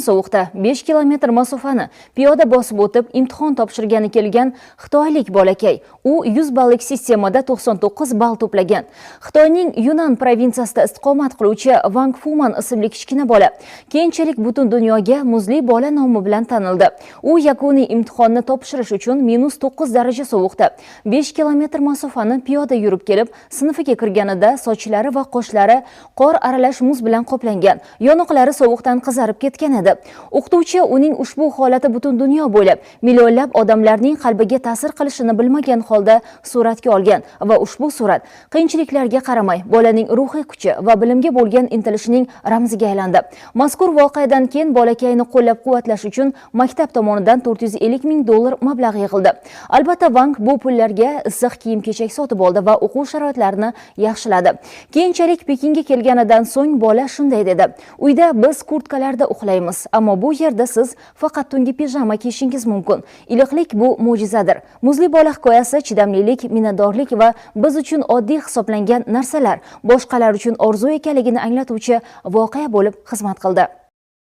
Sovuqda 5 kilometr masofani piyoda bosib o'tib, imtihon topshirgani kelgan xitoylik bolakay. U 100 ballik sistemada 99 ball to'plagan. Xitoyning Yunan provinsiyasida istiqomat qiluvchi Vang Fuman ismli kichkina bola keyinchalik butun dunyoga muzli bola nomi bilan tanildi. U yakuniy imtihonni topshirish uchun -9 daraja sovuqda 5 kilometr masofani piyoda yurib kelib, sinfiga kirganida sochlari va qoshlari qor aralash muz bilan qoplangan, yonoqlari sovuqdan qizarib ketgan edi. O'qituvchi uning ushbu holati butun dunyo bo'ylab millionlab odamlarning qalbiga ta'sir qilishini bilmagan holda suratga olgan va ushbu surat qiyinchiliklarga qaramay bolaning ruhiy kuchi va bilimga bo'lgan intilishining ramziga aylandi. Mazkur voqeadan keyin bolakayni qo'llab-quvvatlash uchun maktab tomonidan 450 ming dollar mablag' yig'ildi. Albatta, Vang bu pullarga issiq kiyim-kechak sotib oldi va o'quv sharoitlarini yaxshiladi. Keyinchalik Pekinga kelganidan so'ng bola shunday dedi: "Uyda biz kurtkalarda uxlaymiz, ammo bu yerda siz faqat tungi pijama kiyishingiz mumkin. Iliqlik bu mo'jizadir." Muzli bola hikoyasi chidamlilik, minnatdorlik va biz uchun oddiy hisoblangan narsalar boshqalar uchun orzu ekanligini anglatuvchi voqea bo'lib xizmat qildi.